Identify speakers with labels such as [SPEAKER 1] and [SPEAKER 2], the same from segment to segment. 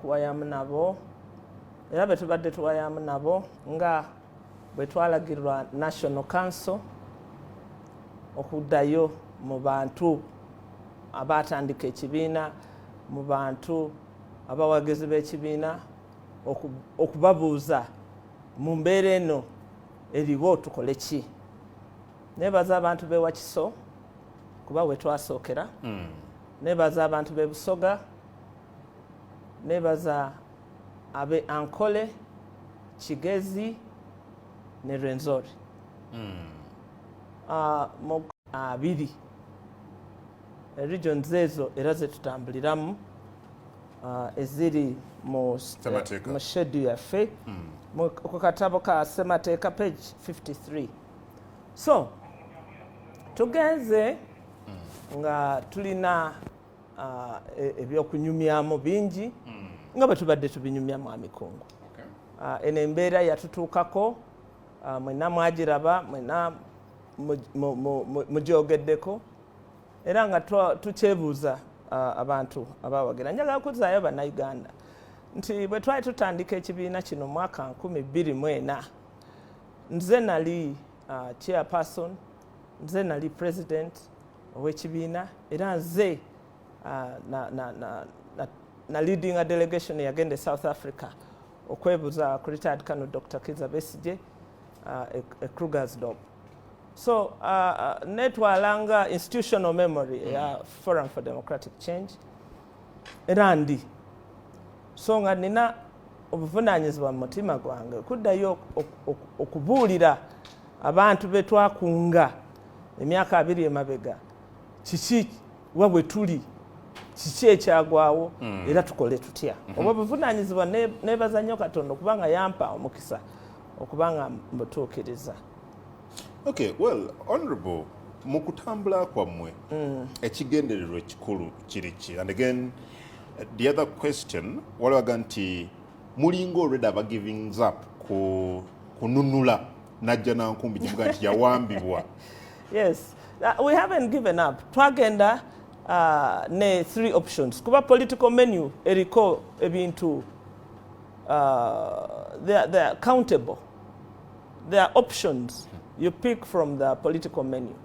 [SPEAKER 1] Kuwayamu nabo, era bwe tubadde tuwayamu nabo nga bwe twalagirwa National Council okuddayo mu bantu abatandika ekibiina, mu bantu abawagizi b'ekibiina, okubabuuza mu mbeera eno eriwo tukole ki. Nebaza abantu b'e Wakiso kuba we twasookera. Nebaza abantu b'e Busoga, nebaza abe Ankole, Kigezi ne Rwenzori. Mu abiri regions ezo era zetutambuliramu, eziri mu
[SPEAKER 2] Ssemateeka.
[SPEAKER 1] Mu schedule yaffe, ku katabo ka ssemateeka, page 53. So tugenze nga tulina ebyokunyumyamu bingi nga bwe tubadde tubinyumya, Mwami Kungu. Eno embeera yatutuukako, mwenna mwagiraba, mwenna mugyogeddeko, era nga tukyebuuza abantu abawagira. Njagala kuzaayo Bannayuganda nti bwe twali tutandika ekibiina kino mwaka 2004, nze nali chairperson, nze nali president ow'ekibiina, era nze na leading a delegation yagenda e South Africa okwebuuza ku retired Colonel Dr. Kizza Besigye e Krugersdorp. So netwalanga institutional memory ya Forum for Democratic Change, era ndi so nga nina obuvunaanyizibwa mu mutima gwange okuddayo okubuulira abantu be twakunga emyaka 20 emabega kiki wa bwe tuli, kiki ekyagwawo, era tukole tutya. Obwo buvunaanyizibwa nebaza nnyo Katonda okubanga yampa omukisa okubanga mbutuukiriza.
[SPEAKER 2] Okay, well, honorable, mu kutambula kwammwe ekigendererwa ekikulu kiri ki? And again, the other question, waliwaga nti mulinga already aba giving up ku kununula Najjanankumbi kivuga nti yawambibwa.
[SPEAKER 1] Yes, we haven't given up. Twagenda ne three options kuba political menu eriko ebintu, they are countable. There are options you pick from the political menu.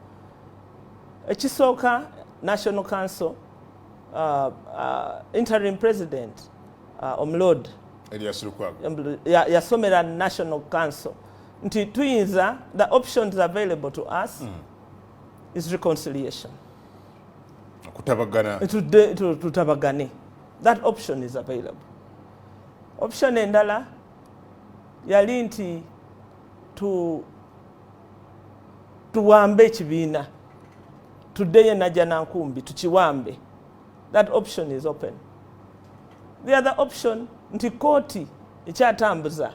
[SPEAKER 1] Ekisooka, National Council, interim president, Omulord
[SPEAKER 2] Elias Lukwago
[SPEAKER 1] yasomera National Council nti tuyinza, the options available to us is reconciliation.
[SPEAKER 2] Kutabagana.
[SPEAKER 1] Tutabagane. That option is available. Option endala yali nti tuwambe ekibiina, tuddeyo Najjanankumbi tukiwambe. That option is open. The other option nti kooti ekyatambuza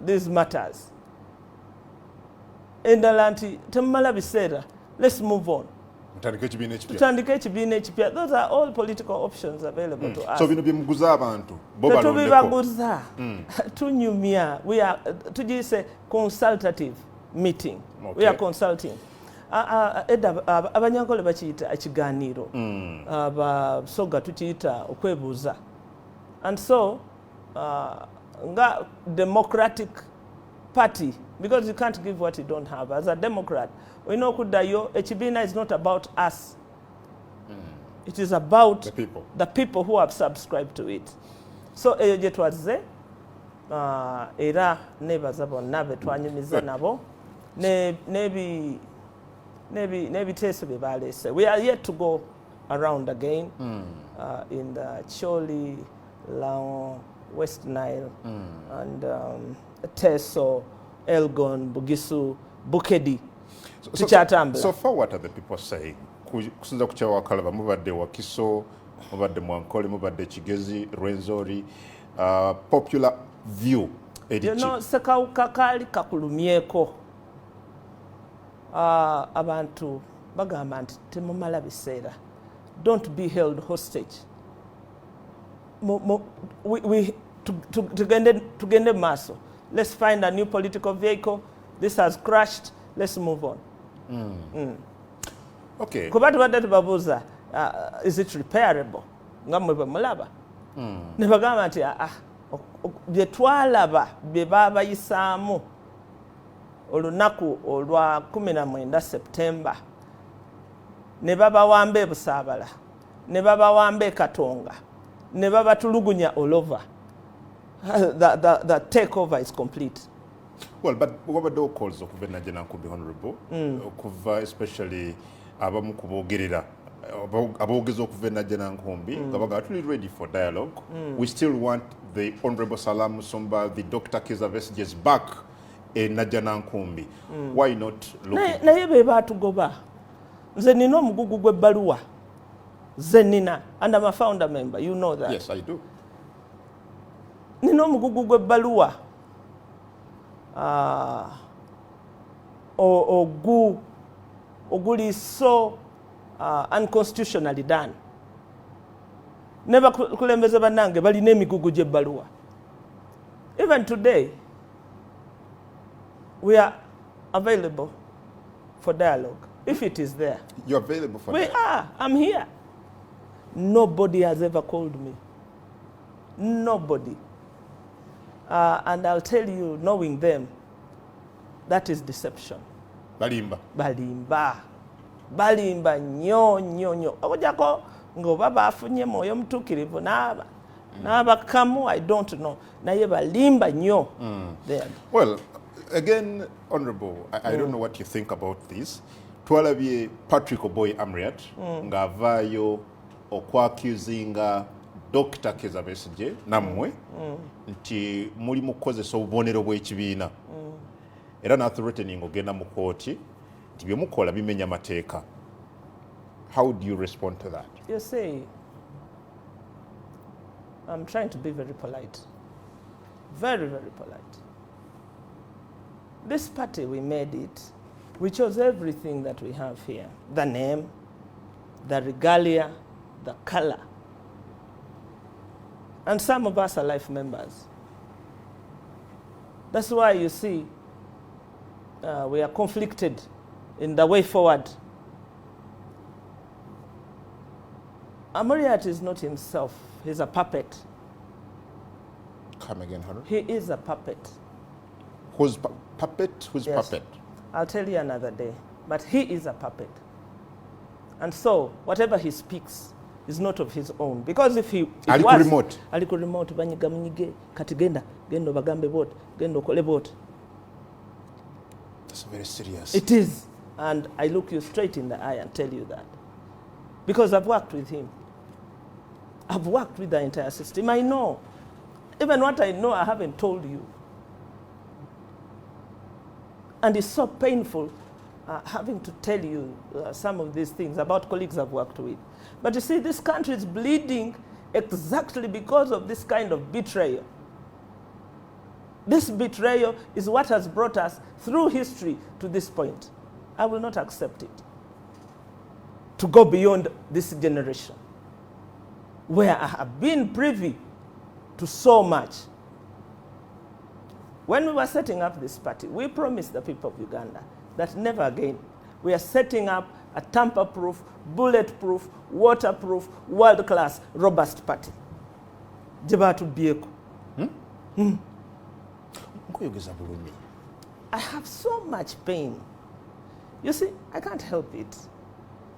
[SPEAKER 1] these matters. Endala nti temumala biseera, let's move on.
[SPEAKER 2] Mutandike ekibiina ekipya.
[SPEAKER 1] Tutandike ekibiina ekipya. Those are all political options available to us.
[SPEAKER 2] So bino byemuguza abantu bo balondeko?
[SPEAKER 1] Tetubibaguza, tunyumya. We are, tugiyise consultative meeting. We are consulting. Edda Abanyankole bakiyita ekiganiro, Abasoga tukiyita okwebuuza. And so nga Democratic Party, because you can't give what you don't have, as a Democrat olina okuddayo. Ekibiina is not about us, it is about
[SPEAKER 2] the people.
[SPEAKER 1] The people who have subscribed to it. So eyo gye twazze, era nebaza bonna be twanyumiza nabo n'ebiteeso bye baleese. We are yet to go around again in the Acholi, Lango, West Nile and Teso, Elgon, Bugisu, Bukedi. Tukyatambula.
[SPEAKER 2] So far, what are the people saying? Kusinza ku kyawakalaba, mubadde Wakiso, mubadde Mwankole, mubadde Kigezi, Rwenzori, popular view eri
[SPEAKER 1] You
[SPEAKER 2] ki?
[SPEAKER 1] know, sekawuka kaali kakulumyeko. Abantu bagamba nti temumala biseera, don't be held hostage. Tugende mu maaso. Let's find a new political vehicle. This has crashed, let's move on. Kuba tubadde tubabuuza, is it repairable? Nga mmwe bwe mulaba. Ne bagamba nti bye twalaba bye baabayisaamu olunaku olwa 19 September, ne babawamba e Busaabala, ne babawamba e Katonga, ne babatulugunya all over. The takeover is complete.
[SPEAKER 2] Well, but wabaddewo calls okuva e Najjanankumbi, honorable, okuva especially abamu ku boogerera, aboogezi okuva e Najjanankumbi, nga bagamba tuli ready for dialogue. We still want the Honorable Salam Musumba, the Dr. Kizza Besigye's back e Najjanankumbi. Why not looking?
[SPEAKER 1] Naye be baatugoba. Nze nina omugugu gw'ebbaluwa ze nina, and I'm a founder member, you know that.
[SPEAKER 2] Yes, I do.
[SPEAKER 1] Nina omugugu gw'ebbaluwa oguli so unconstitutionally done. Ne bakulembeze bannange balina emigugu gy'ebbaluwa. Even today we are available for dialogue if it is there.
[SPEAKER 2] You're available for
[SPEAKER 1] We
[SPEAKER 2] dialogue.
[SPEAKER 1] are. I'm here. Nobody has ever called me. Nobody. And I'll tell you, knowing them, that is deception.
[SPEAKER 2] Balimba.
[SPEAKER 1] Balimba. Balimba nnyo nnyo nnyo. Okujjako ng'oba baafunye mwoyo mutuukirivu n'aba n'abakamu, I don't know. Naye balimba nnyo. There.
[SPEAKER 2] Well, again, Honorable, I don't know what you think about this. Twalabye Patrick Oboi Amriat ng'avaayo okwaccusinga Dr. Kizza Besigye nammwe nti muli mu kukozesa obubonero bw'ekibiina, era n'athreatening ogenda mu kooti nti bye mukola bimenya mateeka. How do you respond to that?
[SPEAKER 1] You see, I'm trying to be very polite. Very, very polite. This party, we made it. We chose everything that we have here. The name, the regalia, the color. And some of us are life members. That's why you see we are conflicted in the way forward. Amuriat is not himself. He's a puppet.
[SPEAKER 2] Come again, Harold.
[SPEAKER 1] He is a puppet.
[SPEAKER 2] Who's puppet? Who's
[SPEAKER 1] Yes.
[SPEAKER 2] puppet?
[SPEAKER 1] I'll tell you another day. But he is a puppet. And so, whatever he speaks is not of his own. Because if he it
[SPEAKER 2] Ali ku
[SPEAKER 1] was,
[SPEAKER 2] remote.
[SPEAKER 1] Ali ku remote, banyiga munyige, kati genda, genda obagambe bw'oti, genda okole bw'oti.
[SPEAKER 2] That's very serious.
[SPEAKER 1] It is. And I look you straight in the eye and tell you that. Because I've worked with him. I've worked with the entire system. I know. Even what I know, I haven't told you. And it's so painful having to tell you some of these things about colleagues I've worked with. But you see, this country is bleeding exactly because of this kind of betrayal. This betrayal is what has brought us through history to this point. I will not accept it. To go beyond this generation, where I have been privy to so much. When we were setting up this party, we promised the people of Uganda that never again. We are setting up a tamper-proof, bulletproof, waterproof, world-class, robust party. Gye baatubbyeko.
[SPEAKER 2] Nkoyogeza bulumi.
[SPEAKER 1] I have so much pain. You see, I can't help it.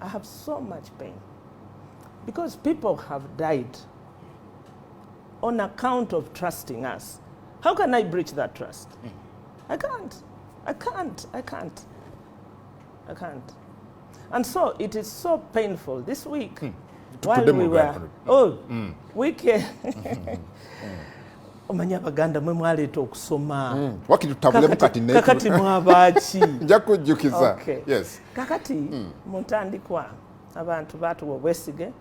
[SPEAKER 1] I have so much pain. Because people have died on account of trusting us. How can I breach that trust? I can't. I can't. I can't. I can't. And so it is so painful. This week, while
[SPEAKER 2] Today
[SPEAKER 1] we
[SPEAKER 2] mu
[SPEAKER 1] were...
[SPEAKER 2] Uganda.
[SPEAKER 1] Oh, week... Omanyi Abaganda mwe mwaleeta okusoma.
[SPEAKER 2] Wakiri tutabulemu kati ne
[SPEAKER 1] Kakati mwabaaki?
[SPEAKER 2] Nja kujjukiza.
[SPEAKER 1] Okay.
[SPEAKER 2] Yes.
[SPEAKER 1] Kakati mu ntandikwa abantu baatuwa obwesige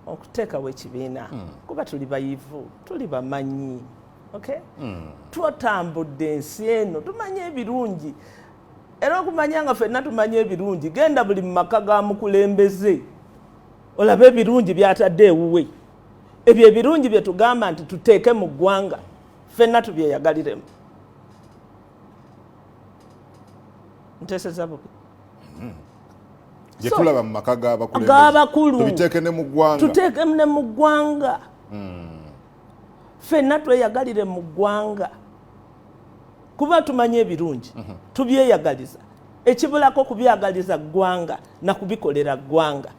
[SPEAKER 1] okuteekawo ekibiina, kuba tuli bayivu, tuli bamanyi, okay? Twatambudde ensi eno, tumanyi ebirungi, era okumanya nga ffenna tumanyi ebirungi, genda buli mu maka ga mukulembeze olabe ebirungi by'atadde ewuwe. Ebyo ebirungi bye tugamba nti tuteeke mu ggwanga, ffenna tubyeyagaliremu. Nteeseza bubi?
[SPEAKER 2] Gye
[SPEAKER 1] So,
[SPEAKER 2] tulaba mu maka g'abakulembeze.
[SPEAKER 1] G'abakulu.
[SPEAKER 2] Tubiteeke ne mu ggwanga.
[SPEAKER 1] Tuteeke ne mu ggwanga. Ffenna tweyagalire mu ggwanga, kuba tumanyi ebirungi, tubyeyagaliza. Ekibulako kubyagaliza ggwanga na kubikolera ggwanga.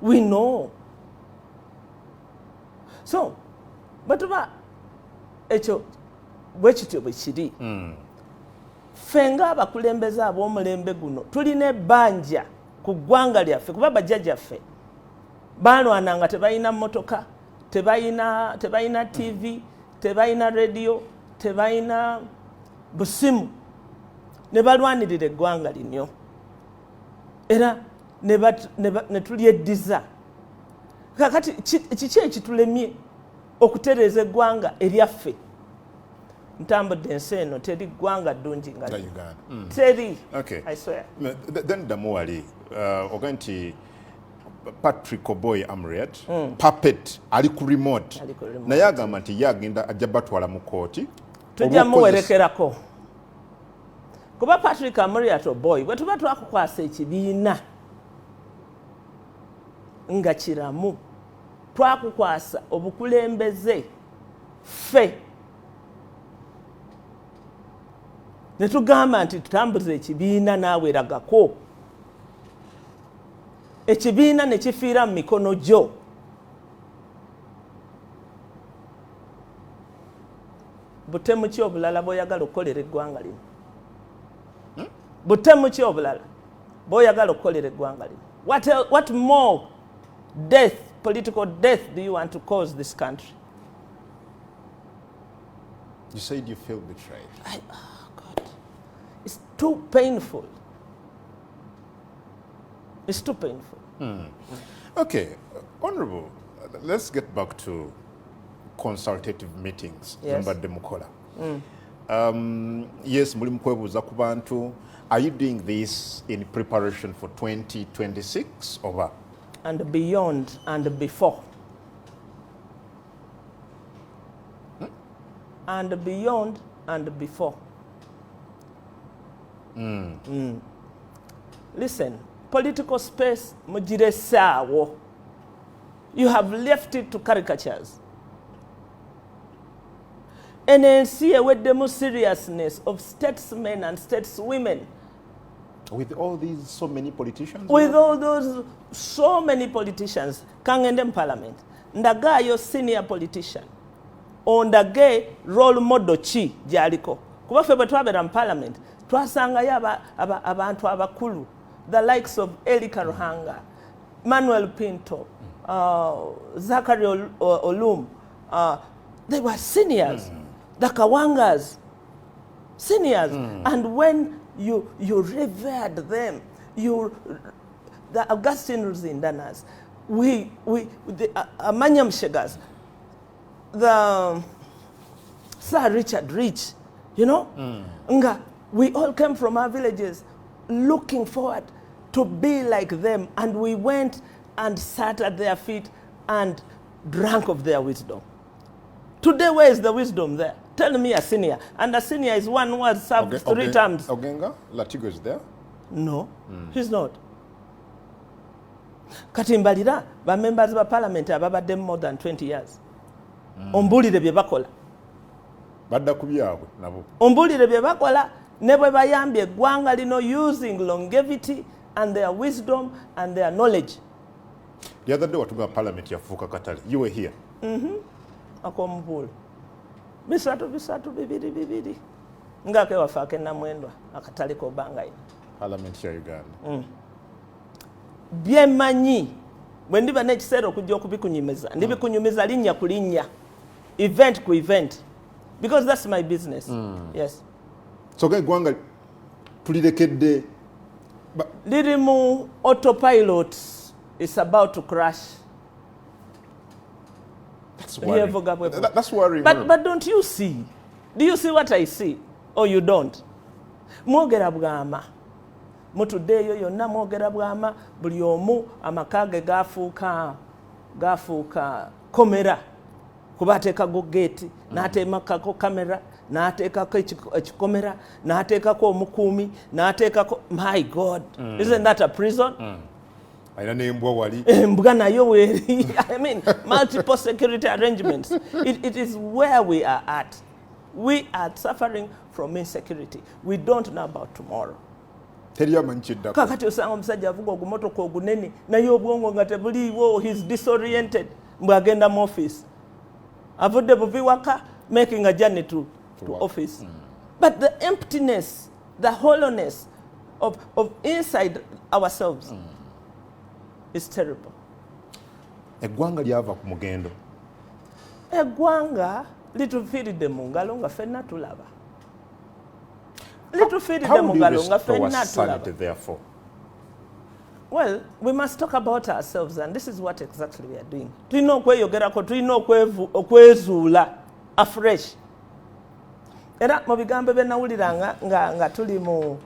[SPEAKER 1] We know. So bwe tuba ekyo bwe kityo bwe kiri, ffe ng'abakulembeze ab'omulembe guno tulina ebbanja ku ggwanga lyaffe, kuba bajjajjaffe balwana nga tebalina mmotoka, tebalina TV, tebalina radio, tebalina busimu, ne balwanirira eggwanga linyo, era ne tulyeddiza. Kakati kiki ekitulemye okutereeza eggwanga eryaffe? Ntambudde ensi eno, teri ggwanga ddungi nga
[SPEAKER 2] Nga
[SPEAKER 1] lino.
[SPEAKER 2] Uganda.
[SPEAKER 1] Teri.
[SPEAKER 2] Okay.
[SPEAKER 1] I swear.
[SPEAKER 2] Then ddamu wali oga nti Patrick Oboi Amuriat, puppet ali ku remote.
[SPEAKER 1] Ali ku remote.
[SPEAKER 2] Naye agamba nti ye agenda ajja batwala mu kooti.
[SPEAKER 1] Tujja muwerekerako, kuba Patrick Amuriat Oboi, bwe tuba twakukwasa ekibiina nga kiramu, twakukwasa obukulembeze, ffe ne tugamba nti tutambuze ekibiina, naawe ragako ekibiina ne kifiira mu mikono gyo. Butemu ki obulala bw'oyagala okukolera eggwanga lino? Butemu ki obulala bw'oyagala okukolera eggwanga lino? What more death, political death, do you want to cause this country?
[SPEAKER 2] You said you feel betrayed.
[SPEAKER 1] Oh God, it's too painful. It's too painful.
[SPEAKER 2] Okay, honorable, let's get back to consultative meetings.
[SPEAKER 1] Yes.
[SPEAKER 2] Mbadde mukola. Yes, muli mukwebuuza ku bantu. Are you doing this in preparation for 2026 oba?
[SPEAKER 1] And beyond and before. And beyond and before. Listen, political space mugiresaawo. You have left it to caricatures. Eno ensi eweddemu seriousness of statesmen and stateswomen.
[SPEAKER 2] With all these so many politicians?
[SPEAKER 1] With all those so many politicians. Kangende mu parliament, ndagaayo senior politician, ondage role model ki gyaliko, kuba ffe bwe twabeera mu parliament twasangayo abantu abakulu, the likes of Eli Karuhanga, Manuel Pinto, Zachary Olum. They were seniors, the Kawangas, seniors. And when you revered them, the Augustine Ruzindanas, the Amanya Mushegas, the Sir Richard Rich, nga we all came from our villages looking forward to be like them, and we went and sat at their feet and drank of their wisdom. Today, where is the wisdom there? Tell me a senior. And a senior is one who has served three terms.
[SPEAKER 2] Ogenga Latigo is there?
[SPEAKER 1] No, he's not. Kati mbalira ba members ba parliament ababadde more than 20 years. Ombuulire bye bakola.
[SPEAKER 2] Badda ku byabwe nabo.
[SPEAKER 1] Ombuulire bye bakola ne bwe bayambye eggwanga lino using longevity and their wisdom and their knowledge.
[SPEAKER 2] The other day watugamba parliament yafuuka katale. You were here.
[SPEAKER 1] Ak'omubuulo, bisatu bisatu, bibiri bibiri, ngaakewaffe ak'enamwendwa akatale k'obangaina.
[SPEAKER 2] Parliament ya Uganda.
[SPEAKER 1] Byemanyi, bwe ndiba n'ekiseera okujja okubikunyumiza, ndibikunyumiza linnya ku linnya, event ku event, because that's my business, yes.
[SPEAKER 2] So ga eggwanga tulirekedde
[SPEAKER 1] Liri mu autopilot, is about to crash.
[SPEAKER 2] That's worrying.
[SPEAKER 1] Lyevuga bwe
[SPEAKER 2] That's worrying.
[SPEAKER 1] But don't you see? Do you see what I see? Or you don't? Mwogera bwama. Mutudde eyo yonna mwogera bwama, buli omu amaka ge gafuuka komera. Kuba ateekako geeti, n'ateekako kamera, n'ateekako ekikomera, n'ateekako omukuumi, n'ateekako, my God, isn't that a prison?
[SPEAKER 2] Alina n'embwa wali.
[SPEAKER 1] Embwa nayo weeri. I mean, multiple security arrangements. It is where we are at. We are suffering from insecurity. We don't know about tomorrow.
[SPEAKER 2] Teri amanyi kiddako.
[SPEAKER 1] Kakati osanga omusajja avuga ogumotoka ogunene, naye obwongo nga tebuliiwo. He's disoriented. Mbwagenda mu office, avudde buvi waka, making a journey to
[SPEAKER 2] work.
[SPEAKER 1] office, but the emptiness, the hollowness of inside ourselves is terrible.
[SPEAKER 2] Eggwanga lyava ku mugendo.
[SPEAKER 1] Eggwanga litufiiridde mu ngalo nga ffenna tulaba. Litufiiridde mu ngalo nga ffenna tulaba.
[SPEAKER 2] Therefore,
[SPEAKER 1] Well, we must talk about ourselves, and this is what exactly we are doing. Tulina okweyogerako, tulina okwezuula afresh. Era mu bigambo bye nawuliranga nga tuli mu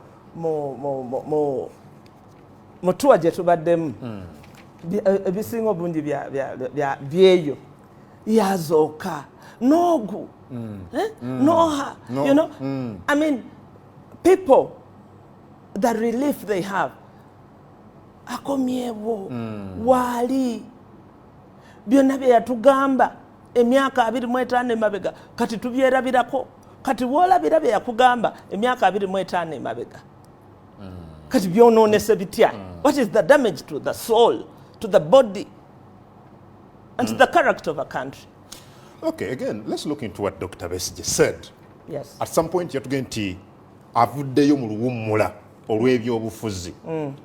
[SPEAKER 1] tour gye tubaddemu, ebisinga obungi byeyo yazooka n'ogu, eh? Noha.
[SPEAKER 2] No.
[SPEAKER 1] I mean, people, the relief they have, akomyewo, waali byonna bye yatugamba emyaka 25 emabega, kati tubyerabirako. Kati woolabira bye yakugamba emyaka 25 emabega, kati byonoonese bitya? What is the damage to the soul, to the body and to the character of a country?
[SPEAKER 2] Okay, again, let's look into what Dr. Besigye said.
[SPEAKER 1] Yes.
[SPEAKER 2] At some point yatugambye nti avuddeyo mu luwummula olw'ebyobufuzi,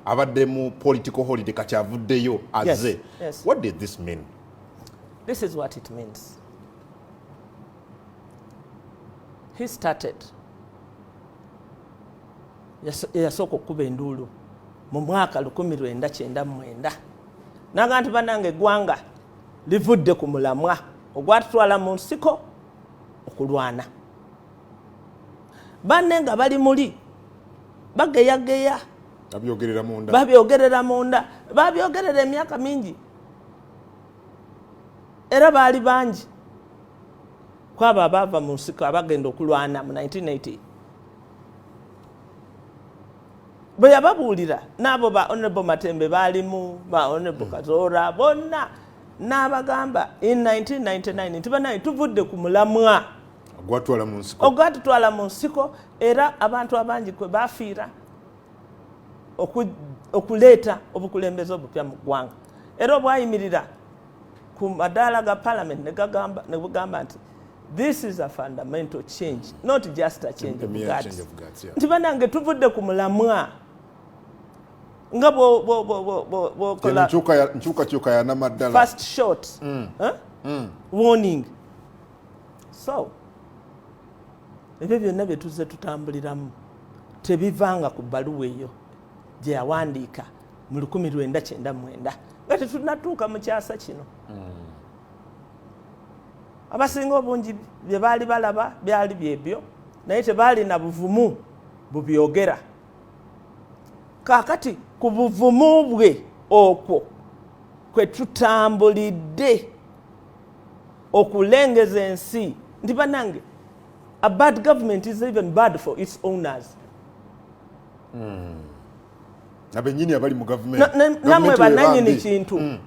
[SPEAKER 2] abadde mu political holiday, kati avuddeyo azze.
[SPEAKER 1] Yes.
[SPEAKER 2] What did this mean?
[SPEAKER 1] This is what it means. He started. Yasooka okukuba enduulu mu mwaka 1999, naga nti, "Bannange, eggwanga livudde ku mulamwa ogwatutwala mu nsiko okulwana." Banne nga bali muli bageyageya.
[SPEAKER 2] Babyogerera munda.
[SPEAKER 1] Babyogerera munda, babyogerera emyaka mingi, era baali bangi kwabo abaava mu nsiko abagenda okulwana mu 1980. Bwe yababuulira, n'abo ba Honorable Matembe baalimu, ba Honorable Kazoora bonna, n'abagamba in 1999 nti, "Banaye, tuvudde ku mulamwa
[SPEAKER 2] gwatwala mu nsiko
[SPEAKER 1] ogwatutwala mu nsiko, era abantu abangi kwe bafiira okuleeta obukulembeze obupya mu ggwanga." Era obwayimirira ku madaala ga parliament ne bugamba nti, "This is a fundamental change, not just a change
[SPEAKER 2] A
[SPEAKER 1] of
[SPEAKER 2] mere
[SPEAKER 1] guards."
[SPEAKER 2] change of guards, yeah.
[SPEAKER 1] Nti, "Banange, tuvudde ku mulamwa," nga bw'okola
[SPEAKER 2] Nkyukakyuka yanamaddala.
[SPEAKER 1] First shot, huh? Warning. So ebyo byonna bye tuzze tutambuliramu tebivanga ku bbaluwa eyo gye yawandiika mu 1999, nga tetunatuuka mu kyasa kino. Abasinga obungi bye baali balaba byali byebyo, naye tebaalina buvumu bubyogera. Kaakati ku buvumu bwe okwo kwe tutambulidde okulengeza ensi nti, bannange, a bad government is even bad for its owners.
[SPEAKER 2] Abennyini abali mu gavumenti.
[SPEAKER 1] Nammwe bannannyini kintu,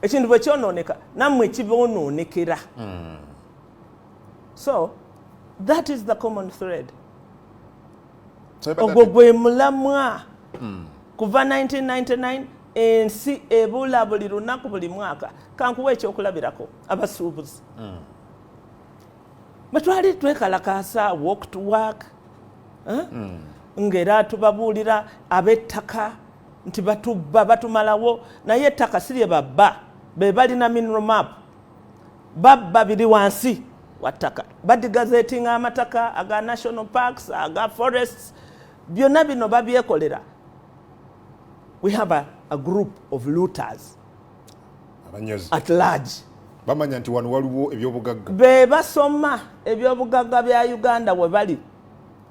[SPEAKER 1] ekintu bwe kyonooneka, nammwe kibonoonekera. So that is the common thread. Ogwo gwe mulamwa kuva 1999. Ensi ebula buli lunaku, buli mwaka. Kankuwa ekyokulabirako: abasuubuzi, bwe twali twekalakaasa walk to work, eh? Ng'era tubabuulira ab'ettaka nti batubba, batumalawo, naye ettaka si lye babba. Be balina mineral map, babba biri wansi wa ttaka, badegazettinga amataka aga national parks, aga forests, byonna bino babyekolera. We have a group of looters
[SPEAKER 2] Abanyazi
[SPEAKER 1] at large.
[SPEAKER 2] Bamanya nti wano waliwo ebyobugagga.
[SPEAKER 1] Be basoma ebyobugagga bya Uganda we bali,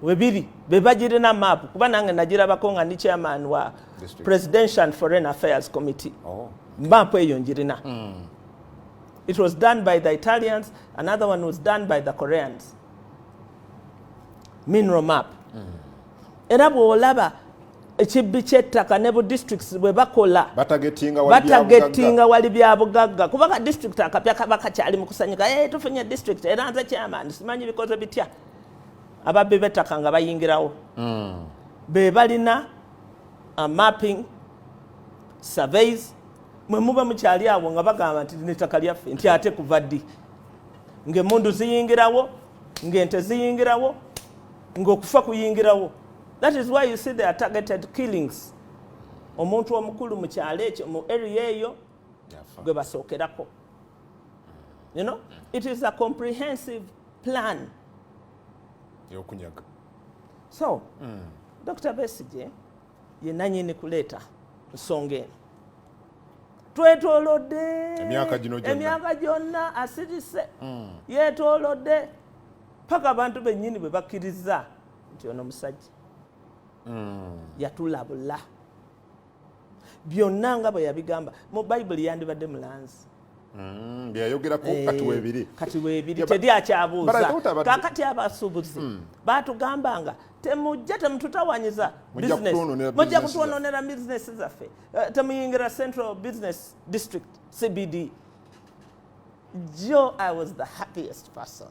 [SPEAKER 1] we biri, be bagirina maapu, kuba nange nagirabako nga ndi chairman wa
[SPEAKER 2] District.
[SPEAKER 1] Presidential and Foreign Affairs Committee.
[SPEAKER 2] Oh.
[SPEAKER 1] Maapu eyo njirina. It was done by the Italians, another one was done by the Koreans. Mineral map. Era bw'olaba ekibbi ky'ettaka ne bu districts bwe bakola,
[SPEAKER 2] batargetinga wali
[SPEAKER 1] batargetinga wali byabugagga, kuba ka district akapya kaba kakyali mu kusanyuka. "Hey, tufunye district, era nze chairman, simanyi bikoze bitya." Ababbi b'ettaka nga bayingirawo. Be balina mapping surveys. Mwe muba mukyali awo nga bagamba nti lino ettaka lyaffe, nti ate kuva ddi? Ng'emmundu ziyingirawo, ng'ente ziyingirawo, ng'okufa kuyingirawo. That is why you see they are targeted killings. Omuntu omukulu mu kyalo ekyo, mu area eyo,
[SPEAKER 2] Yafa.
[SPEAKER 1] gwe basookerako. It is a comprehensive plan.
[SPEAKER 2] Yokunyaga.
[SPEAKER 1] So Dr Besigye ye nanyini kuleeta nsonga eno. Twetoolodde
[SPEAKER 2] Emyaka gino gyonna.
[SPEAKER 1] Emyaka gyonna asirise, yeetoolodde paka abantu bennyini bwe bakkiriza nti ono musajja yatulabula byonna nga bwe yabigamba mu Bayibuli. Yandibadde mulanzi.
[SPEAKER 2] Byeyayogerako kati weebiri.
[SPEAKER 1] Kati weebiri.
[SPEAKER 2] Yeah,
[SPEAKER 1] Teri
[SPEAKER 2] but I
[SPEAKER 1] akyabuuza.
[SPEAKER 2] thought
[SPEAKER 1] Kakati abasuubuzi batugambanga, "Temujja, temututawanyiza
[SPEAKER 2] Mujja
[SPEAKER 1] business.
[SPEAKER 2] kutwononera
[SPEAKER 1] Mujja
[SPEAKER 2] business."
[SPEAKER 1] kutwononera bizinesi zaffe. Temuyingira Central Business District, CBD." Jo I was the happiest person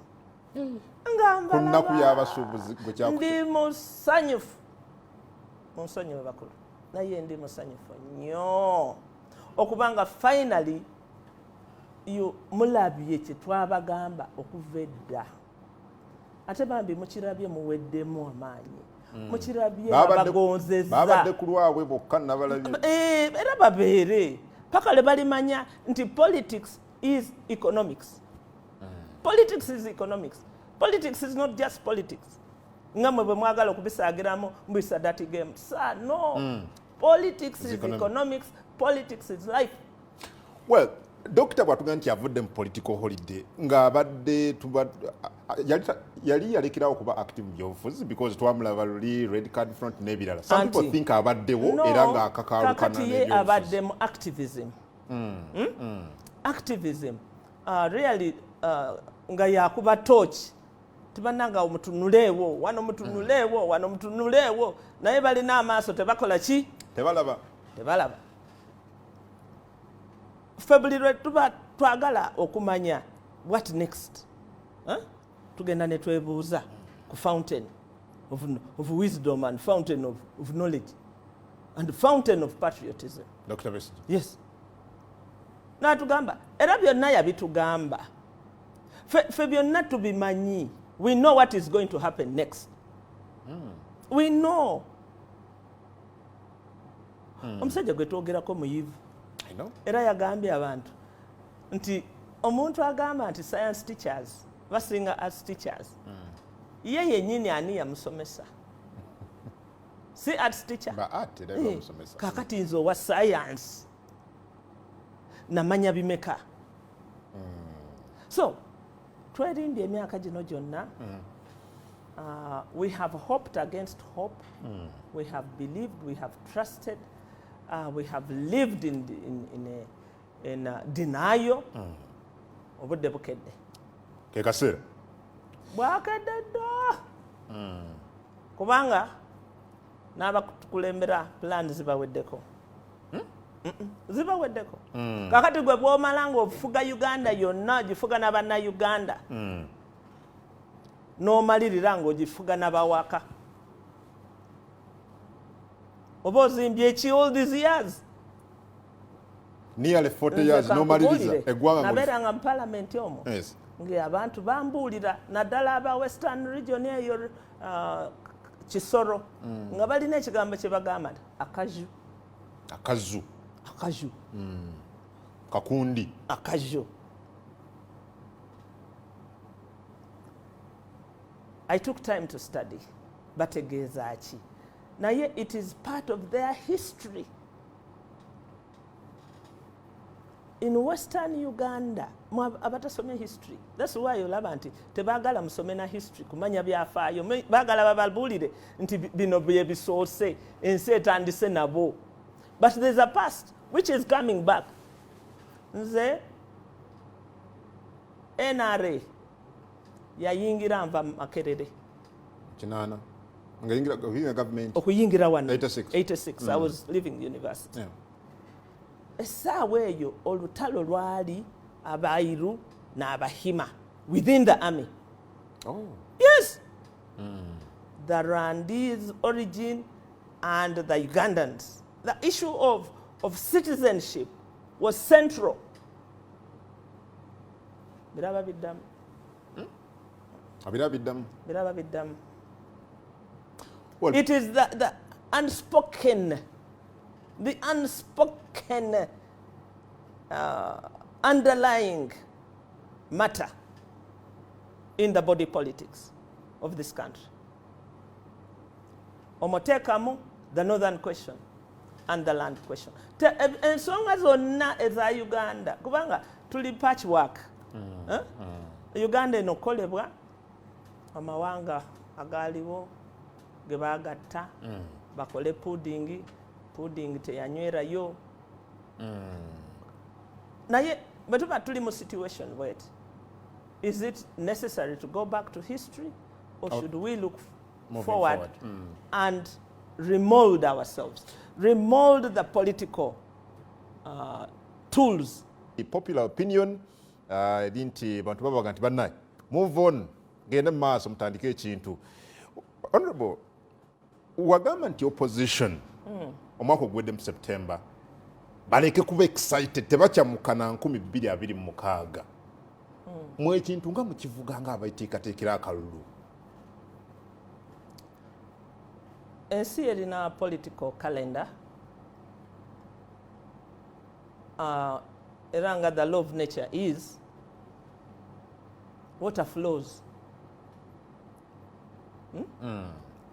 [SPEAKER 1] nga
[SPEAKER 2] Ku nnaku
[SPEAKER 1] mbalaba.
[SPEAKER 2] y'abasuubuzi gwe
[SPEAKER 1] Ndi musanyufu, munsonyiwe bakulu, naye ndi musanyufu nnyo okubanga finally you mulabye kye twabagamba okuva edda. Ate bambi mukirabye, muweddemu amaanyi, mukirabye. Babagonzezza.
[SPEAKER 2] Babadde ku lwabwe bokka, nabalabye.
[SPEAKER 1] Era babeere paka lwe balimanya nti politics is economics. Politics is economics. Politics is not just politics nga mwe bwe mwagala okubisaagiramu mbisa dirty game. Sir, no. Politics is
[SPEAKER 2] economic.
[SPEAKER 1] Economics. Politics is life.
[SPEAKER 2] Well, Dokita bw'atugamba nti avudde mu political holiday, ng'abadde yali yalekerawo okuba active mu byobufuzi, because twamulaba luli Red Card Front n'ebirala. Some
[SPEAKER 1] Anti-
[SPEAKER 2] people think abaddewo
[SPEAKER 1] No,
[SPEAKER 2] era ng'akakaalukana
[SPEAKER 1] kakati ye
[SPEAKER 2] n'ebyobufuzi.
[SPEAKER 1] Abadde mu activism. Activism, really, nga yakuba torch, tibannanga mutunuleewo wano, mutunuleewo wano, mutunuleewo, naye balina amaaso tebakola ki?
[SPEAKER 2] Tebalaba.
[SPEAKER 1] Tebalaba. Ffe buli lwe tuba twagala okumanya what next, huh? Tugenda ne twebuuza ku fountain of wisdom and fountain of knowledge and fountain of patriotism.
[SPEAKER 2] Dr Besigye.
[SPEAKER 1] Yes, n'atugamba, era byonna yabitugamba. Fe byonna tubimanyi. We know what is going to happen next. We know. Omusajja gwe twogerako muyivu.
[SPEAKER 2] I know.
[SPEAKER 1] Era yagambye abantu nti omuntu agamba nti science teachers basinga arts teachers, ye yennyini ani yamusomesa? Si arts teacher?
[SPEAKER 2] Ba art era bamusomesa.
[SPEAKER 1] Kakati nze owa science namanya bimeka? So twerimbye emyaka gino gyonna. We have hoped against hope. We have believed, we have trusted, we have lived in denial. Obudde bukedde.
[SPEAKER 2] Ke kaseera.
[SPEAKER 1] Bwakedde dda, kubanga n'abakukulembera plan zibaweddeko. Zibaweddeko. Kakati gwe bwomala ng'ofuga Uganda yonna, ogifuga n'Abannayuganda, n'omalirira ng'ogifuga n'abawaka, oba ozimbye eki all these years?
[SPEAKER 2] Nearly 40
[SPEAKER 1] Nze
[SPEAKER 2] years n'omaliriza
[SPEAKER 1] kankubuulire,
[SPEAKER 2] eggwanga
[SPEAKER 1] nabeeranga mu palamenti omwo ng'abantu bambuulira, naddala aba Western Region eyo, Kisoro, nga balina ekigambo kye bagamba nti akaju.
[SPEAKER 2] Akazu.
[SPEAKER 1] Akaju.
[SPEAKER 2] Kakundi.
[SPEAKER 1] Akaju. I took time to study bategeeza ki, naye it is part of their history in Western Uganda. Mwe abatasomye history, that's why olaba nti tebaagala musome na history kumanya byafaayo. Baagala bababuulire nti bino bye bisoose, ensi etandise nabo, but there's a past which is coming back. Nze NRA yayingira nva Makerere.
[SPEAKER 2] Kinaana nga yingira government.
[SPEAKER 1] Okuyingira wano.
[SPEAKER 2] 86.
[SPEAKER 1] 86. I was leaving university. Essaawa eyo olutalo lwali Abairu n'Abahima within the army. Yes. The Rwandese origin and the Ugandans. The issue of citizenship was central. Biraba biddamu.
[SPEAKER 2] Abira biddamu.
[SPEAKER 1] Biraba biddamu.
[SPEAKER 2] Well,
[SPEAKER 1] it is the unspoken underlying matter in the body politics of this country. Omuteekamu the northern question and the land question. Ensonga zonna eza Uganda, kubanga tuli patchwork. Eh? Uganda eno kolebwa amawanga agaaliwo ge baagatta bakole pudding. Pudding teyanywerayo. Naye bwe tuba tuli mu situation bweti, is it necessary to go back to history or should we look
[SPEAKER 2] Moving
[SPEAKER 1] forward,
[SPEAKER 2] forward.
[SPEAKER 1] And remold ourselves, remold the political tools?
[SPEAKER 2] The popular opinion eri nti bantu babaga nti bannaye, move on, gende mu maaso mutandike ekintu. Honorable, wagamba nti opposition omwaka oguwedde mu September baleke kuba excited, tebakyamuka na 2026. Mwe ekintu nga mukivuga nga abaiteekateekera akalulu.
[SPEAKER 1] Ensi erina political calendar, era nga the law of nature is water flows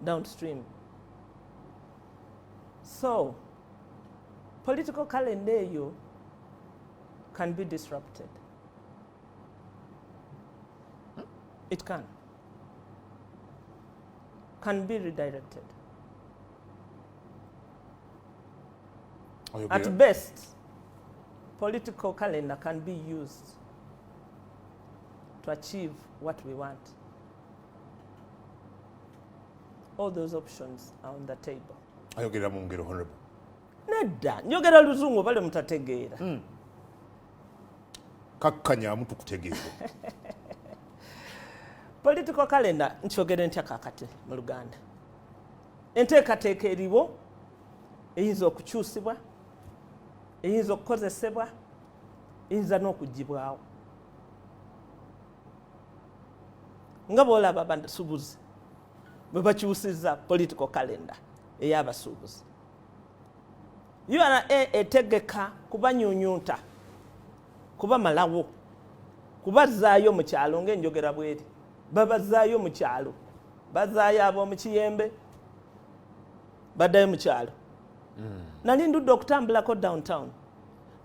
[SPEAKER 1] Downstream. So political calendar eyo can be disrupted. It can be redirected. At best, political calendar can be used to achieve what we want. All those options are on the table.
[SPEAKER 2] Ayogerera mu ngero, honorable.
[SPEAKER 1] Nedda, njogera luzungu bale mutategeera.
[SPEAKER 2] Kakkanyamu tukutegeere.
[SPEAKER 1] Political calendar nkyogere ntya kakati mu Luganda? Enteekateeka eriwo eyinza okukyusibwa, eyinza okukozesebwa, eyinza n'okugibwawo, nga bwolaba abasuubuzi bwe bakyusiza political calendar ey'abasuubuzi. URA etegeka kubanyunyunta, kubamalawo, kubazzaayo mu kyalo. Ng'enjogera bweri, babazaayo mu kyalo, bazaayo ab'omu Kiyembe, baddayo mu kyalo. Nali ndudde okutambulako downtown,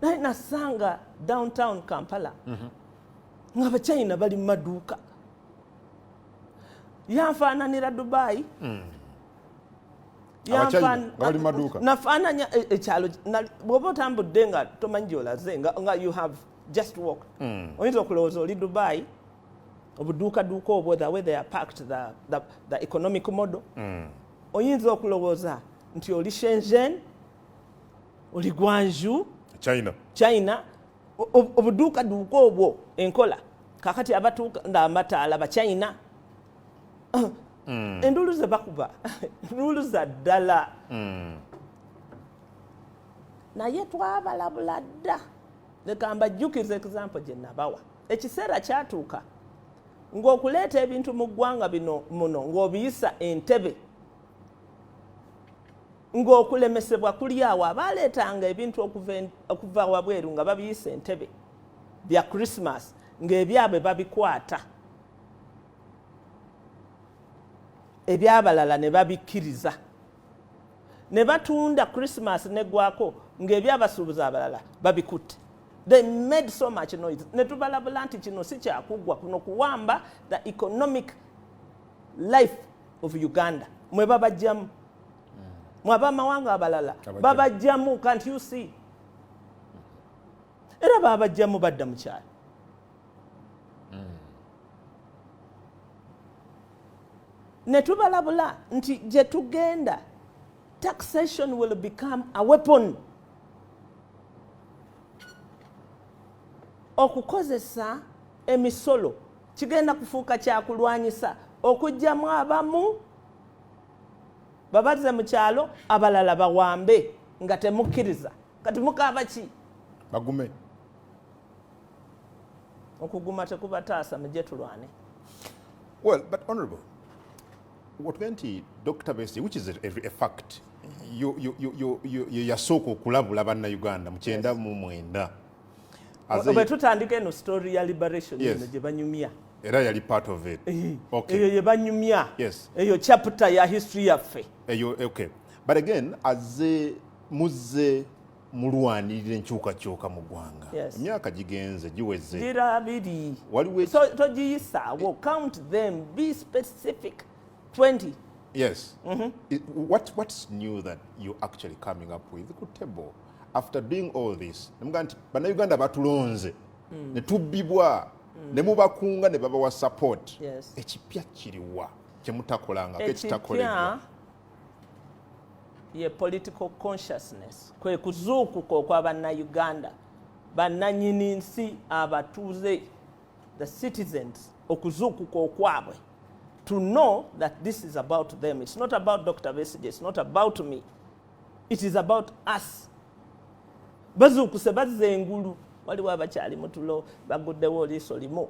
[SPEAKER 1] naye nasanga downtown Kampala nga Abachina bali mu maduuka. Yanfaananira Dubai.
[SPEAKER 2] Abachina nga bali mu maduuka?
[SPEAKER 1] Nafaananya ekyalo. Bw'oba otambudde nga tomanyi gy'olaze, nga you have just walked, oyinza okulowooza oli Dubai. Obuduukaduuka obwo, the way they are packed, the economic model, oyinza okulowooza nti oli Shenzhen, oli Guangzhou.
[SPEAKER 2] China.
[SPEAKER 1] China. Obuduukaduuka obwo, enkola kakati abatuuka amataala Bachina, enduulu ze bakuba nduulu za ddala. Naye twabalabula dda. Leka mbajjukiza example gye nabawa. Ekiseera kyatuuka ng'okuleeta ebintu mu ggwanga bino muno ng'obiyisa Entebe, ng'okulemesebwa kuli awo. Abaaleetanga ebintu okuva wabweru nga babiyisa Entebe bya Christmas, ng'ebyabwe babikwata, ebyabalala ne babikkiriza ne batunda. Christmas neggwako ng'ebyabasuubuzi abalala babikutte. They made so much noise ne tubalabula nti kino si kyakuggwa, kuno kuwamba the economic life of Uganda. Mwe babajjamu, mwe abamawanga abalala.
[SPEAKER 2] Abajjamu.
[SPEAKER 1] Babajjamu, can't you see? Era babajjamu, badda mu kyalo. Ne tubalabula nti gye tugenda, taxation will become a weapon okukozesa emisolo kigenda kufuuka kyakulwanyisa okugyamu abamu babazze mu kyalo, abalala bawambe nga temukkiriza. Kati mukaaba ki?
[SPEAKER 2] Bagume.
[SPEAKER 1] Okuguma tekubataasa, mujje tulwane.
[SPEAKER 2] Well, but honorable, watuge nti Dr. Besigye, which is a fact, yasooka okulabula Bannayuganda mu 99.
[SPEAKER 1] Bwe tutandika eno story ya liberation eno gye banyumya.
[SPEAKER 2] Era yali part of it.
[SPEAKER 1] Eyo ye banyumya. Eyo chapter ya history yaffe.
[SPEAKER 2] Eyo, okay. But again, azze muzze mulwanirira enkyukakyuka mu ggwanga. Emyaka gigenze giweze.
[SPEAKER 1] Gira 20.
[SPEAKER 2] Waliwo
[SPEAKER 1] So togiyisaawo, count them, be specific. 20.
[SPEAKER 2] Yes. What's new that you're actually coming up with ku table after doing all this? Nemugaa nti Bannayuganda batulonze ne tubbibwa ne mubakunga ne babawa support. Ekipya kiriwa kyemutakolangako ekitakoleddwa?
[SPEAKER 1] Ekipya ye political consciousness, kwe kuzuukuka okwa Bannayuganda, bannanyini nsi, abatuuze, the citizens, okuzuukuka okwabwe to know that this is about them. It's not about Dr. Besigye, it's not about me, it is about us. Bazuukuse, bazza engulu. Waliwo abakyali mu tulo, baguddewo oliiso limu,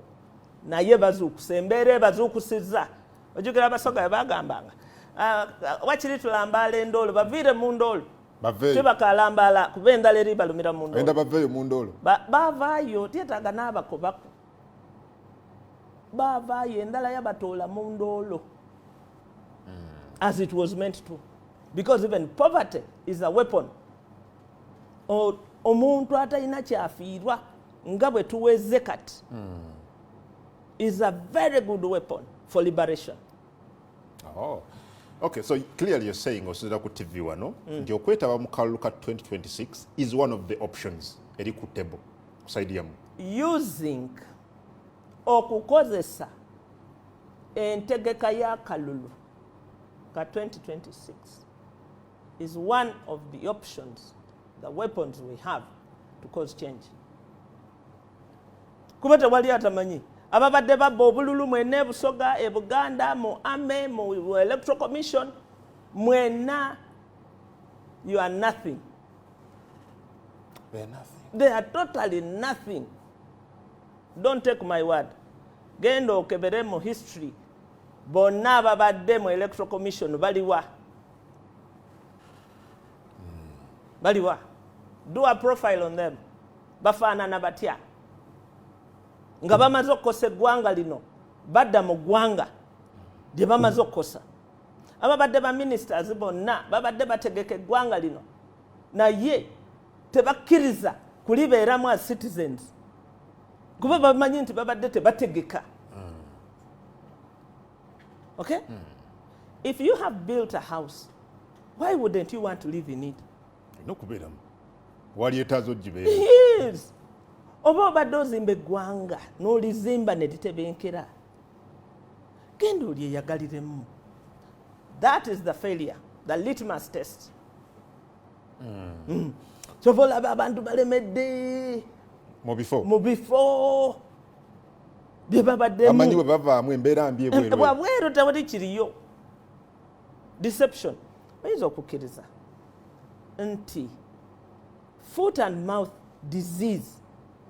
[SPEAKER 1] naye bazuukuse, embeera ebazuukusizza. Ojjukira Abasoga bwe bagambanga, "Ah, wakiri tulambaala endoolo, baviire mu ndoolo."
[SPEAKER 2] Baveeyo.
[SPEAKER 1] Tebakalambaala kuba endala eri balumira mu
[SPEAKER 2] Agenda
[SPEAKER 1] ndoolo.
[SPEAKER 2] Baveeyo mu ndoolo.
[SPEAKER 1] Baavaayo, tyetaaga n'abakobako. Baavaayo, endala yabatoola mu ndoolo, as it was meant to, because even poverty is a weapon. Omuntu atalina kyafiirwa nga bwe tuweze kati is a very good weapon for liberation.
[SPEAKER 2] Oh. Okay, so clearly you're saying, osinzira ku TV wano, nti okwetaba mu kalulu ka 2026 is one of the options eri ku table ku side yammwe.
[SPEAKER 1] Using, okukozesa entegeka y'akalulu ka 2026 is one of the options, the weapons we have to cause change, kuba tewali atamanyi ababadde babba obululu mwenna e Busoga, e Buganda, mu ame mu Electoral Commission mwenna, you are nothing.
[SPEAKER 2] They are nothing.
[SPEAKER 1] They are totally nothing. Don't take my word, genda okebere mu history, bonna ababadde mu Electoral Commission baliwa? Baliwa? Do a profile on them. Bafaanana batya nga bamaze okukosa eggwanga lino? Badda mu ggwanga lye bamaze okukosa. Ababadde ba ministers bonna babadde bategeka eggwanga lino, naye tebakkiriza kulibeeramu as citizens kuba bamanyi nti babadde tebategeka. Okay, if you have built a house, why wouldn't you want to live in it?
[SPEAKER 2] Olina okubeeramu, walyetaaza ogibeera.
[SPEAKER 1] Yes. Oba obadde ozimba eggwanga n'olizimba ne litebenkera, genda olyeyagaliremu. That is the failure, the litmus test. Kyova olaba abantu balemedde
[SPEAKER 2] mu bifo
[SPEAKER 1] mu bifo bye
[SPEAKER 2] bamanyi
[SPEAKER 1] babaddemu.
[SPEAKER 2] Bwe bavaamu embeera mbi ebweru.
[SPEAKER 1] Bwabweru tewali kiriyo, deception. Oyinza okukkiriza nti foot and mouth disease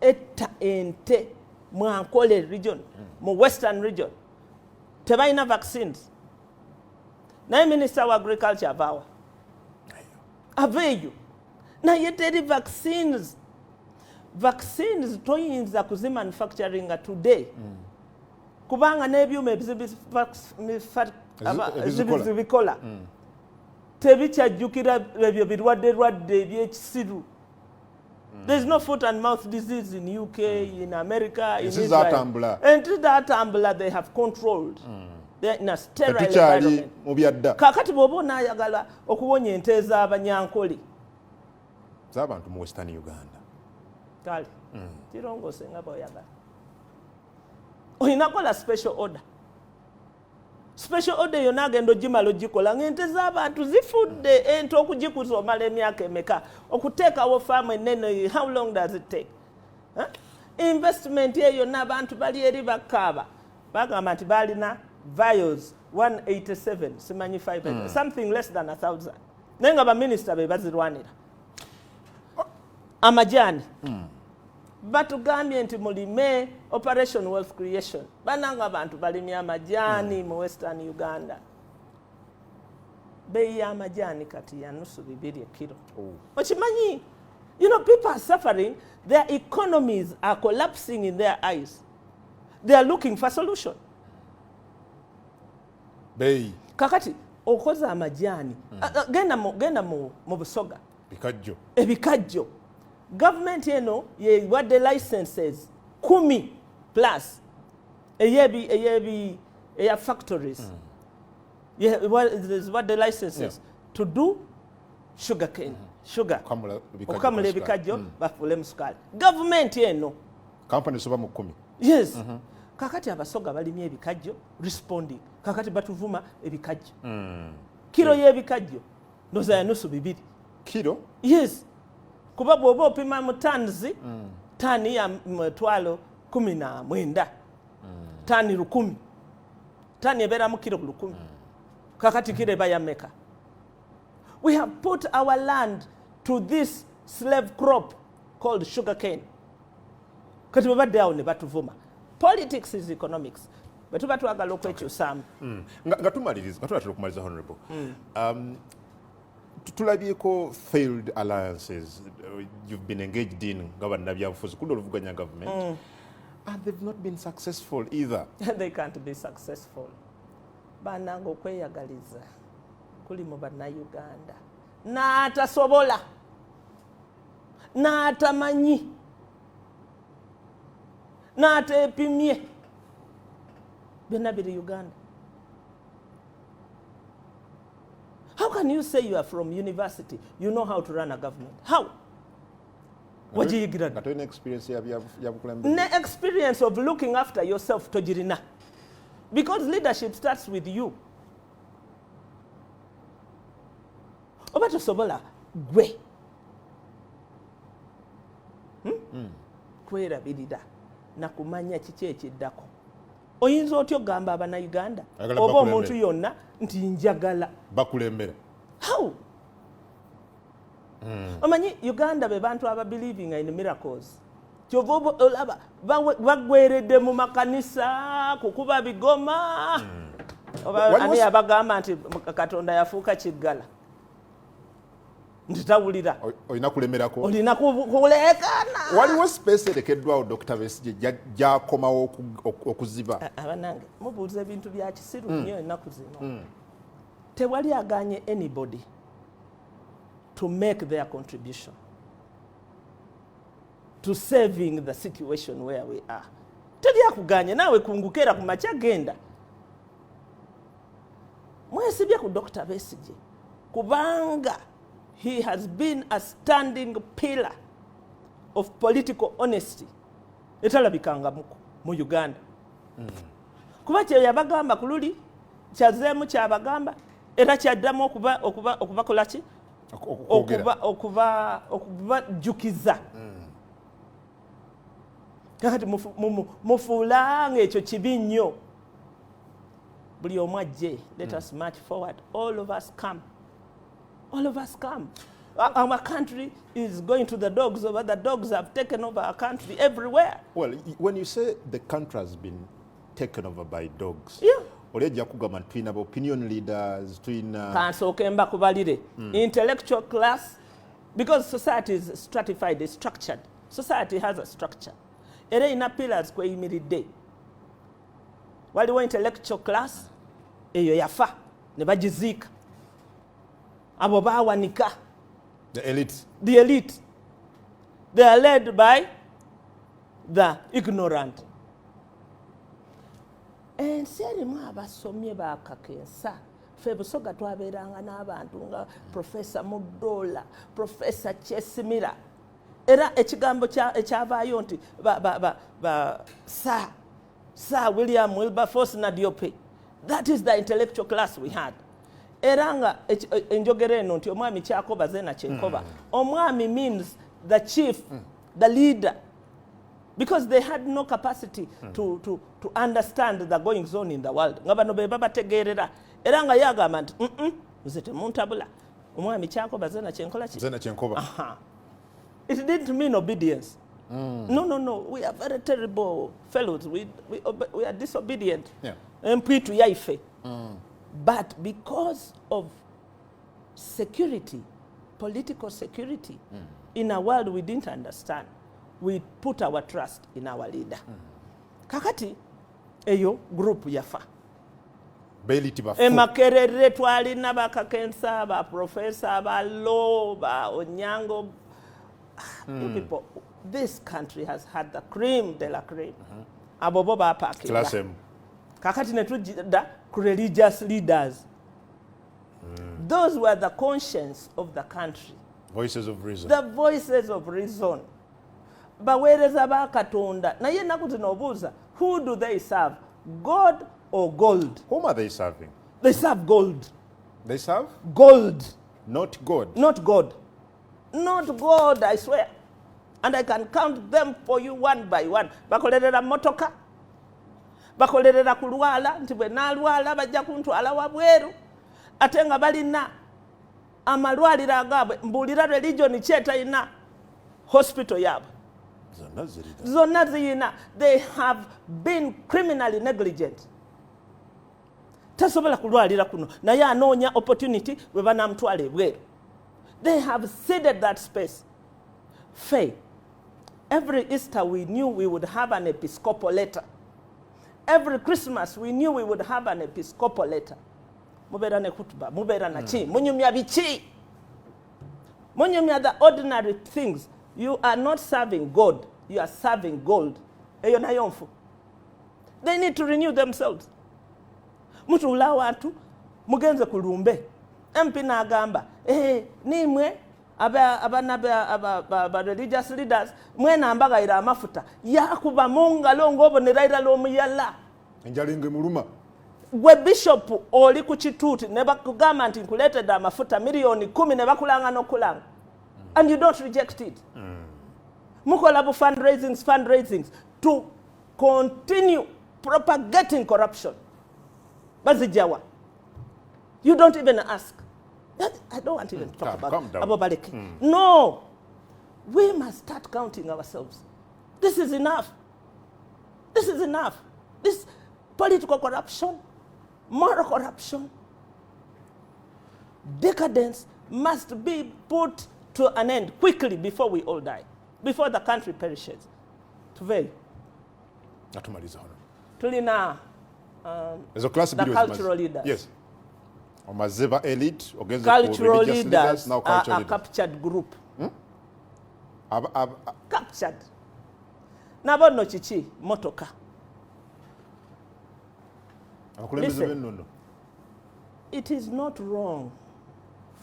[SPEAKER 1] etta ente mu Ankole region, mu Western Region, tebalina vaccines, naye minisita wa agriculture avaawa? Ava eyo, naye teri vaccines. Vaccines toyinza kuzimanufacturinga today kubanga n'ebyuma
[SPEAKER 2] Ebizikola.
[SPEAKER 1] Ebizibikola tebikyajjukira ebyo birwadde lwadde ebyekisiru. There is no foot and mouth disease in UK, in America, in
[SPEAKER 2] Ensi
[SPEAKER 1] Israel.
[SPEAKER 2] zaatambula.
[SPEAKER 1] Ensi zaatambula, they have controlled. They are in a sterile
[SPEAKER 2] Tetukyali
[SPEAKER 1] environment.
[SPEAKER 2] mu byadda.
[SPEAKER 1] Kakati bw'oba onaayagala okuwonya ente ez'Abanyankole
[SPEAKER 2] z'abantu mu Western Uganda.
[SPEAKER 1] Kale kirongoose nga bw'oyagala, olina kola special order. Special order yonna agenda ogimala ogikola ng'ente z'abantu zifudde. Ente okugikuza omala emyaka emeka? Okuteekawo faamu ennene, how long does it take? Huh? Investment eyo yonna, abantu bali eri bakaaba, bagamba nti balina vials 187, simanyi 5, something less than 1000, naye nga baminisita be bazirwanira. Amajaani, batugambye nti mulime, Operation Wealth Creation. Bananga, abantu balimye amajaani mu Western Uganda. Beeyi y'amajaani kati ya nusu bibiri ekiro. Okimanyi, people are suffering, their economies are collapsing in their eyes, they are looking for solution.
[SPEAKER 2] Beeyi.
[SPEAKER 1] Kakati okoze amajaani. Ah, ah, genda mu Busoga.
[SPEAKER 2] Bikajjo.
[SPEAKER 1] Ebikajjo, gavumenti eno yewadde licenses 10 plus eyebi eya factories. Ziwadde licenses to do sugar cane, sugar.
[SPEAKER 2] Okukamula ebikajjo.
[SPEAKER 1] Okukamula
[SPEAKER 2] kwa
[SPEAKER 1] ebikajjo bafuulemu sukaali. Gavumenti eno.
[SPEAKER 2] Kampani soba mu 10.
[SPEAKER 1] Yes. Kakati Abasoga balimye ebikajjo, responding. Kakati batuvuma ebikajjo. Kiro y'ebikajjo ndoza ya nusu bibiri.
[SPEAKER 2] Kiro?
[SPEAKER 1] Yes, kuba bw'oba opima mu tons, tani ya 190,000, tani 1000, tani ebeeramu kiro 1000. Kakati kiro eba ya meka? We have put our land to this slave crop called sugar cane. Kati bwe awo ne batuvuma. Politics is economics. Bwe tuba twagala okwekyusaamu.
[SPEAKER 2] Nga tumaliriza, nga tunatera okumaliriza, honorable, tulabyeko failed alliances you've been engaged in nga bannabyabufuzi kudda oluvuganya government, and they've not been successful either.
[SPEAKER 1] They can't be successful. Bananga, okweyagaliza kuli mu Bannayuganda n'atasobola n'atamanyi n'ateepimye, byonna biri Uganda. How can you say you are from university, you know how to run a government? How? Wagiyigira
[SPEAKER 2] Nga tolina experience ya bukulembeze.
[SPEAKER 1] Ne experience of looking after yourself togirina, because leadership starts with you. Oba tosobola gwe, Kwerabirira nakumanya kiki ekiddako, oyinza otya okugamba Abannayuganda
[SPEAKER 2] Ayagala
[SPEAKER 1] oba
[SPEAKER 2] bakulembere.
[SPEAKER 1] omuntu yonna nti njagala
[SPEAKER 2] Bakulembera?
[SPEAKER 1] How? Omanyi Uganda be bantu aba believing in miracles. Kyova olaba baggweredde mu makanisa kukuba bigoma. Oba ani abagamba nti Katonda yafuuka kiggala nti tawulira?
[SPEAKER 2] Olina kulemerako.
[SPEAKER 1] Olina kuleekaana.
[SPEAKER 2] Waliwo space erekeddwawo Dr Besigye gyakomawo okuziba?
[SPEAKER 1] Abanange, mubuuza ebintu bya kisiru nnyo ennaku zino. Tewali aganye anybody to make their contribution to saving the situation where we are. Teri akuganye. Naawe kungukeera ku makya, genda mwesibye ku Dr Besigye, kubanga he has been a standing pillar of political honesty etalabikangamuko mu Uganda. Kuba kye yabagamba ku luli kyazeemu, kyabagamba era kyaddamu okubakola ki?
[SPEAKER 2] Okwogera.
[SPEAKER 1] Okubajjukiza. Kakati mufuulanga ekyo kibi nnyo. Buli omu ajje. Let us march forward. All of us come, all of us come. Our country is going to the dogs, over the dogs have taken over our country everywhere.
[SPEAKER 2] Well, when you say the country has been taken over by dogs, oli ajja kugamba nti tulina opinion leaders, tulina
[SPEAKER 1] Kansooke mbakubalire. Intellectual class, because society is stratified, is structured. Society has a structure era erina pillars kweyimiridde. Waliwo intellectual class, eyo yafa ne bagiziika, abo bawanika.
[SPEAKER 2] The elite.
[SPEAKER 1] The elite, they are led by the ignorant. Ensi erimu abasomye bakakensa. Ffe Busoga twabeeranga n'abantu nga Profesa Mudoola, Profesa Kyesimira. Era ekigambo ekyavaayo nti ba Sir William Wilberforce Nadiope. That is the intellectual class we had. Era nga enjogera eno nti omwami kyakoba zena kyenkoba. Omwami means the chief, the leader, because they had no capacity to understand the goings on in the world. Nga bano be babategeerera, era nga yagamba nti, Nze temuntabula, omwami kyakoba zena kyenkola ki?"
[SPEAKER 2] Zena kyenkoba.
[SPEAKER 1] Aha. It didn't mean obedience. No. We are very terrible fellows. We are disobedient. Empwitu yaife. But because of security, political security, in a world we didn't understand, we put our trust in our leader. Kakati, eyo group yafa.
[SPEAKER 2] Ba elite bafu.
[SPEAKER 1] Emakerere twalina bakakensa, ba professor, ba law, ba Onyango. You people, this country has had the cream de la cream. Abo bo bapakinga.
[SPEAKER 2] Class M.
[SPEAKER 1] Kakati ne tujja ku religious leaders. Those were the conscience of the country.
[SPEAKER 2] Voices of reason.
[SPEAKER 1] The voices of reason. Baweereza ba Katonda. Naye ennaku zino obuuza, who do they serve? God or gold?
[SPEAKER 2] Whom are they serving?
[SPEAKER 1] They serve gold.
[SPEAKER 2] They serve?
[SPEAKER 1] Gold.
[SPEAKER 2] Not God.
[SPEAKER 1] Not God. Not God, I swear. And I can count them for you one by one. Bakolerera motoka. Bakolerera kulwala, nti bwe naalwala bajja kuntwala wabweru. Ate nga balina amalwaliro agaabwe. Mbuulira, religion ki etalina hospital yaabwe?
[SPEAKER 2] Zonna zirina.
[SPEAKER 1] Zonna ziyina. They have been criminally negligent. Tasobola kulwalira kuno, naye anoonya opportunity bwe banamutwala ebweru. They have ceded that space. Faith, every Easter we knew we would have an episcopal letter. Every Christmas we knew we would have an episcopal letter. Mubeera ne kutuba, mubeera naki, munyumya biki, munyumya the ordinary things. You are not serving God, you are serving gold. Eyo nayo nfu. They need to renew themselves. Mutuula awantu, mugenze ku lumbe, MP n'agamba, "Eh, nimwe abana ba religious leaders mwena mbagayira amafuta." Yakuba mu ngalo ng'obonera irala omuyala.
[SPEAKER 2] Enjala emuluma.
[SPEAKER 1] Gwe bishop oli ku kituuti ne bakugamba nti nkuleetedde amafuta 10 million, ne bakulanga n'okulanga, and you don't reject it. Mukola bu fundraisings, fundraisings to continue propagating corruption. Bazijjawa? You don't even ask. I don't want even to talk
[SPEAKER 2] Calm,
[SPEAKER 1] about
[SPEAKER 2] calm down.
[SPEAKER 1] abo baleke. No, we must start counting ourselves. This is enough. This is enough. This political corruption, moral corruption, decadence must be put to an end quickly before we all die, before the country perishes. Tuveeyo.
[SPEAKER 2] Atumaliza hono.
[SPEAKER 1] Tulina
[SPEAKER 2] Ezo class
[SPEAKER 1] the
[SPEAKER 2] bbiri ozimaze.
[SPEAKER 1] Cultural leaders.
[SPEAKER 2] Yes, omaze ba elite, ogenze ku
[SPEAKER 1] Cultural
[SPEAKER 2] religious
[SPEAKER 1] leaders
[SPEAKER 2] leaders, now
[SPEAKER 1] are
[SPEAKER 2] cultural
[SPEAKER 1] a
[SPEAKER 2] leaders.
[SPEAKER 1] Captured group. Captured. Nabo nno kiki? Motoka.
[SPEAKER 2] Abakulembeze
[SPEAKER 1] Listen.
[SPEAKER 2] b'ennono.
[SPEAKER 1] It is not wrong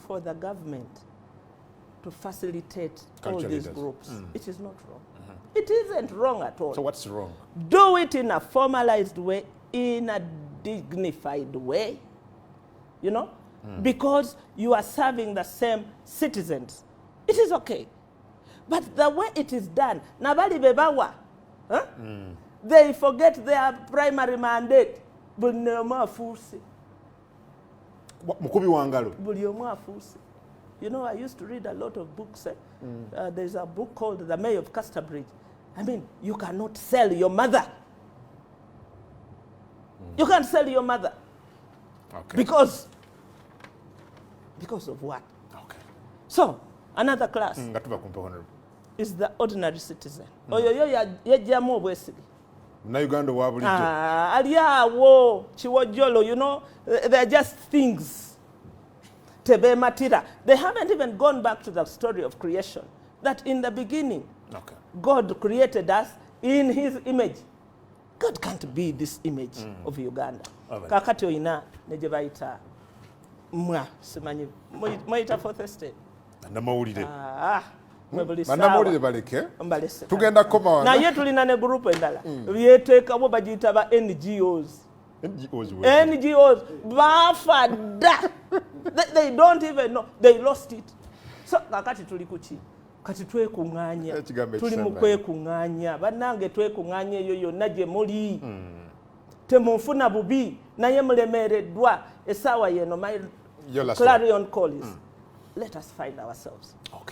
[SPEAKER 1] for the government to facilitate all
[SPEAKER 2] Culture
[SPEAKER 1] these
[SPEAKER 2] leaders.
[SPEAKER 1] Groups. It is not wrong. It isn't wrong at all.
[SPEAKER 2] So what's wrong?
[SPEAKER 1] Do it in a formalized way, in a dignified way, because you are serving the same citizens. It is okay. But the way it is done, nabali bebawa, huh? They forget their primary mandate. Buli omu afuuse.
[SPEAKER 2] Mukubi wa ngalo.
[SPEAKER 1] Buli omu afuuse. I used to read a lot of books. Eh? There's a book called The Mayor of Casterbridge. I mean, you cannot sell your mother. You can't sell your mother. Because of what?
[SPEAKER 2] Okay.
[SPEAKER 1] So, another class
[SPEAKER 2] Nga tuva ku mpewo, Honorable.
[SPEAKER 1] Is the ordinary citizen. Oyo yo yajjamu obwesige.
[SPEAKER 2] Munnayuganda owa bulijjo.
[SPEAKER 1] Ah, ali awo kiwojjolo, they're just things. Tebeematira. They haven't even gone back to the story of creation. That in the beginning, God created us in his image. God can't be this image of Uganda.
[SPEAKER 2] Alright.
[SPEAKER 1] Kakati oyina ne gye bayita mwa simanyi muyita fourth estate.
[SPEAKER 2] Bannamawulire.
[SPEAKER 1] Ah, mwe buli
[SPEAKER 2] Bannamawulire
[SPEAKER 1] ssaawa
[SPEAKER 2] baleke.
[SPEAKER 1] Mbalese.
[SPEAKER 2] Tugenda kukoma wano.
[SPEAKER 1] Naye tulina ne group endala yeteekawo, bagiyita ba NGOs.
[SPEAKER 2] NGOs were
[SPEAKER 1] NGOs baafa dda. They don't even know they lost it. So kakati tuli kuki? Kati twekuŋŋaanya.
[SPEAKER 2] Ekigambo
[SPEAKER 1] Tuli mu
[SPEAKER 2] ekisembayo.
[SPEAKER 1] kwekuŋŋaanya. Bannange, twekuŋŋaanya eyo yonna gye muli. Temunfuna bubi, naye mulemereddwa. Essaawa yeno, my
[SPEAKER 2] Your last
[SPEAKER 1] clarion call is, let us find ourselves.
[SPEAKER 2] Okay.